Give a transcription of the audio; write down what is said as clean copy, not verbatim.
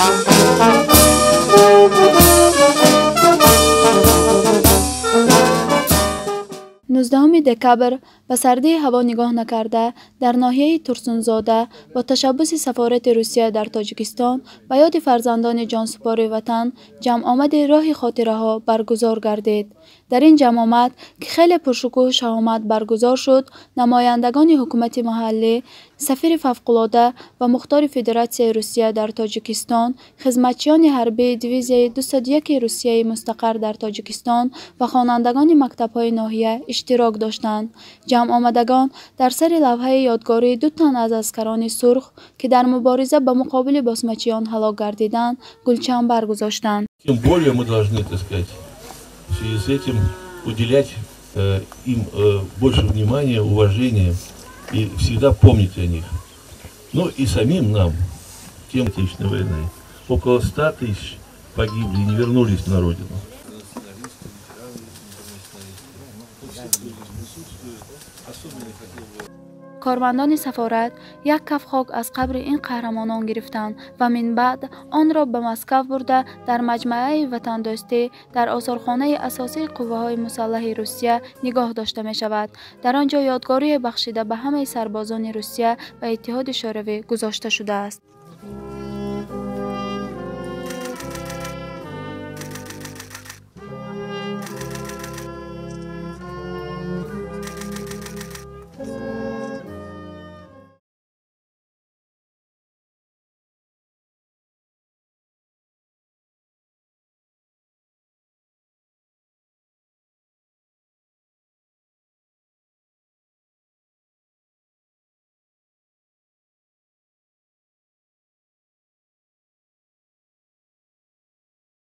19 декабр ба сардии ҳаво нигоҳ накарда, дар ноҳияи Турсунзода бо ташаббуси сафорати Русия дар Тоҷикистон ба ёди фарзандони ҷонсупори ватан ҷамъомади роҳи хотираҳо баргузор гардид. Дар ин ҷамъомад, ки хеле пуршукӯҳу шаҳомат баргузор шуд, намояндагони ҳукумати маҳаллӣ, сафири фавқулода ва мухтори Федератсияи Русия дар Тоҷикистон, хизматчиёни ҳарбии дивизияи 201 Русияи мустақар дар Тоҷикистон ва хонандагони мактабҳои ноҳия иштирок доштанд. Ҷамъомадагон дар сари лавҳаи ёдгории ду тан аз аскарони сурх, ки дар мубориза ба муқобили босмачиён ҳалок гардиданд, гулчанбар гузоштанд. Тем более мы должны, так сказать, в связи с этим уделять им больше внимания, уважения и всегда помнить о них. Ну и самим нам, тем Отечественной войны, около 100 тысяч погибли и не вернулись на родину. Кормандони сафорат як каф хок аз қабри ин қаҳрамонон гирифтанд ва минбаъд онро ба Москав бурда, дар маҷмааи ватандӯстӣ дар осорхонаи асосии қувваҳои мусаллаҳи Русия нигоҳ дошта мешавад. Дар он ҷо ёдгорие бахшида ба ҳамаи сарбозони Русия ва Иттиҳоди Шӯравӣ гузошта шудааст.